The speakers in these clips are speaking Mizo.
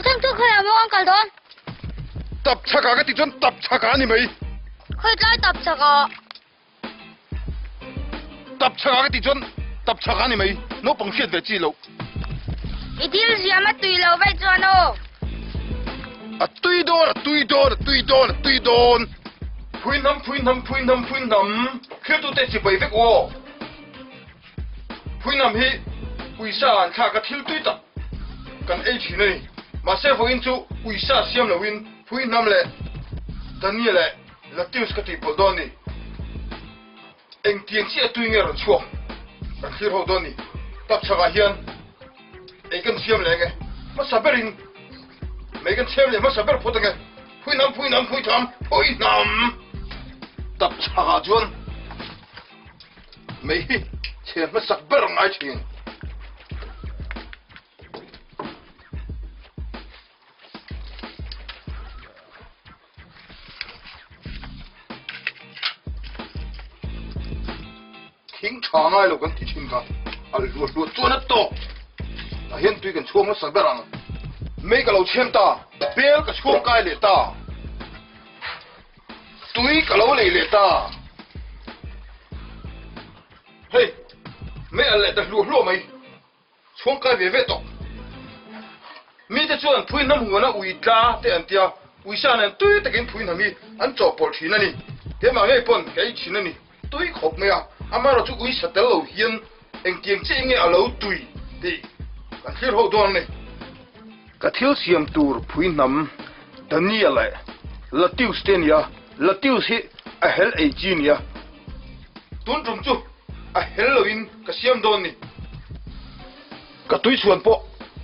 Thangtu khawiah maw an kal dawn? Tap chhakah ka tih chuan tap chhakah a ni mai. Khawi tlai tap chhakah? Tap chhakah ka tih chuan tap chhakah a ni mai. Naupang hriat ve chi loh. I thil ziam a tui lo vaih chuan aw. A tui dawn, a tui dawn, a tui dawn, a tui dawn. Phui hnam, phui hnam, phui hnam, phui hnam. Thiltute chibai vek aw. Phuinam hi uisa an thlak a thil tui tak kan ei thin a ni. Mahse vawiin chu uisa siam loin Phuinam leh Dania leh Latius ka tih pawlh dawn a ni. Engtiang chiah tui nge rawn chhuak kan thlir ho dawn a ni. Tapchhakah hian ei kan siam leh ange. Hmasa berin mei kan chhem leh hmasa ber phawt ange. Phuinam, Phuinam, Phuitham, Phuinam! Tapchhakah chuan. Mei hi chhe hmasak ber a ngai thin. Thing tha ngai lo kan ti thin kha a hluah hluah chuan a tawk. Tah hian tui kan chhuak hmasak ber ang. Mei ka lo chhem ta, bel ka chhuak kai leh ta. Tui ka lo lei leh ta. Hei, mei a leh ta hluah hluah mai. Chhuang kai ve ve tawh. Mite chuan phui hnam huana ui tla te an tia, uisa nen tui takin phui hnam hi an chawhpawlh thin a ni. Keimah ngei pawn ka ei thin a ni. Tui khawp mai a, amaherawh chu uisa tel lo hian engtiang chiah nge a lo tui tih kan thlir ho dawn a ni. Ka thil siam tur phui hnam Dania leh Latius te a ni a, Latius hi a hel ei chi a ni a. Tun tum chu a hel loin ka siam dawn ni. Ka tuichhuan pawh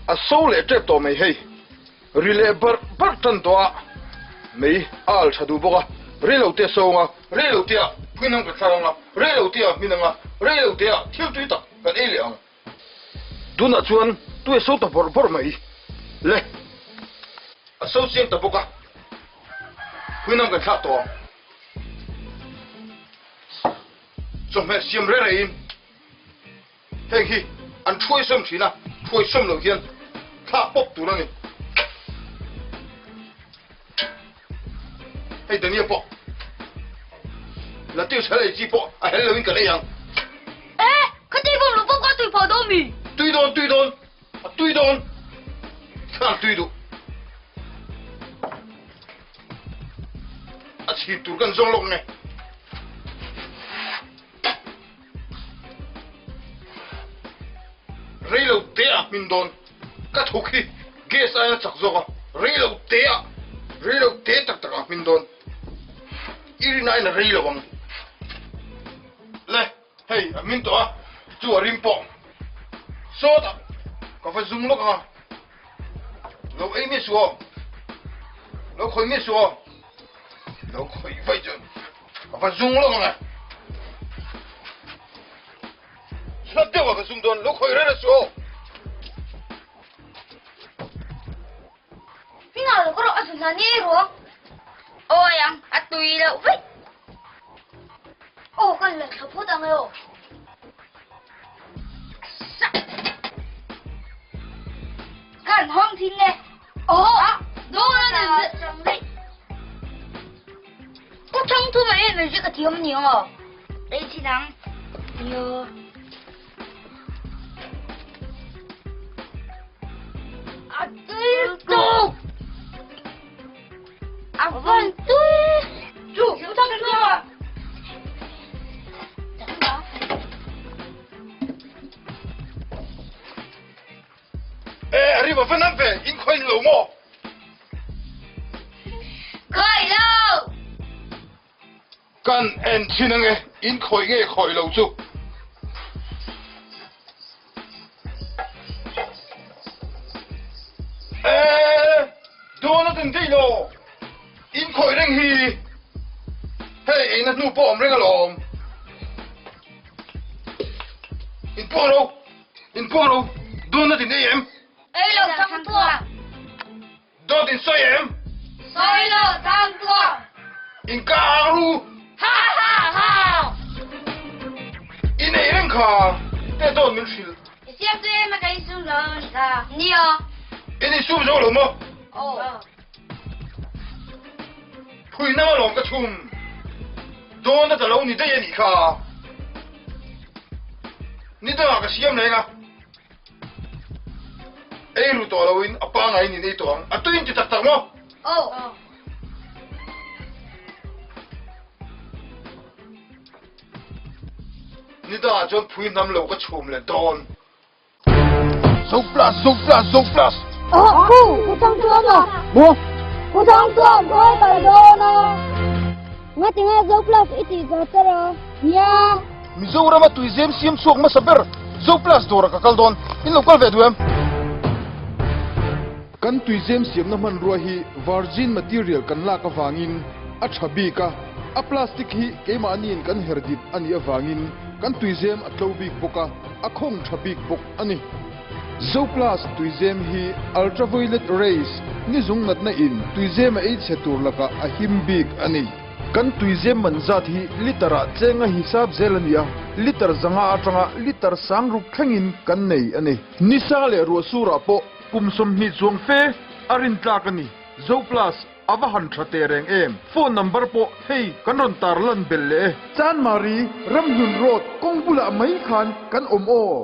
a so leh tep tawh mai hei. Ri leh barh barh tan tawh a, mei a al tha duh bawk a, rei lo te a so ang a, rei lo te ah phuinang ka thlar ang a, rei lo te ah hmin ang a, rei lo te ah thil tui tak kan ei leh ang. Tunah chuan tui a so ta bawrh bawrh mai le, a so chiang ta bawk a, phuinang kan thlak tawh ang. Chawhmeh siam reh rehin. Heng hi an thuaisawm thin a, thuaisawm loh hian thlak pawp tur a ni. Hei Daniel pawh Latius hel ei chi pawh a hel loin kan ei ang. E, khati bawm lo pawh ka tui phah dawn mi? Tui dawn, tui dawn, a tui dawn. Thlan tui duh. A chhin tur kan zawng lawk nge. Reilo te ah hmin dawn ka thuk hi gas aia chak zawk a, reilo te ah reilo te tak tak ah hmin dawn i rin aiin a rei lo ang. Le hei a hmin tawh a chu a rim pawh sawtah ka va zum lawk ang a, lo ei miah suh aw, lo khawih miah suh aw, lo khawih vaih chuan. Ka va zung lawk ang e. Hlat deuh ah ka zung dawn, lo khawih reng a su aw. Hmingah lo ka rawh a zu hna ni ei ruang. Awi ang, a tui loh vek. Aw kan la thla phawt ang e aw. Kan hawng thin e. Aw, dawn a ni. Ku thang thu mai em em ka thiam ni aw. Ei thin ang. Yo. A tui tuk. A van tui. Chu, ku thang thu a. E, a riva van am ve, in khawi lo maw? Khawi lo! Kan en thin ange, in khawi nge khawi lo chu. E, dawn a tin daih lo, in khawi reng hi. Hei, eina hnu pawh awm reng alawm. In puang lo, in puang lo, dawn a tin daih em? Ei lo thangthuam. Dawt in sawi em? Sawi lo, Thangtluang. In ka ang ru. Ha ha ha! I nei reng kha, te dawt min hrilh. I siam chu em a ka insum lo a ni kha. Nia. In insum zo lo maw? Aw. Phui nang alawm ka chhum. Dawn a ta lo ni daih a nih kha. Ni dangah ka siam reng a. Ei ru tawh loin a pangaiin in ei tawh ang. A tuin ti tak tak maw? Aw. Ni dangah chuan phui hnam lo ka chhum leh dawn. Zo plus, zo plus, zo plus. Aw, pu, pu Thangtluang a. Maw? Pu Thangtluang, khawi kal dawn a. Ngati nge zo plus i tih char char a? Nia. Mizorama tuizem siam chhuak hmasa ber Zo Plus dawrah ka kal dawn. In lo kal ve duh em? Kan tuizem siamna hmanrua hi virgin material kan lak avangin a tha bik a, a plastic hi keimahniin kan her dip a nih avangin kan tuizem a tlo bik bawk a, a khawng tha bik bawk a ni. Zoplast tuizem hi ultraviolet rays ni zung natna in tuizem a ei chhe tur lakah a him bik a ni. Kan tuizem man zat hi liter ah cheng a hisap zel a ni a, liter zanga atanga liter sang ruk thlengin kan nei a ni. Nisa leh ruahsurah pawh kum 20 chuang fe a rintlak a ni. Zoplast A va han tha teh reng em? Phone number pawh hei kan rawn tar lan belh leh e. Chanmari, Ramhlun Road kawng bulah mai khan kan awm aw.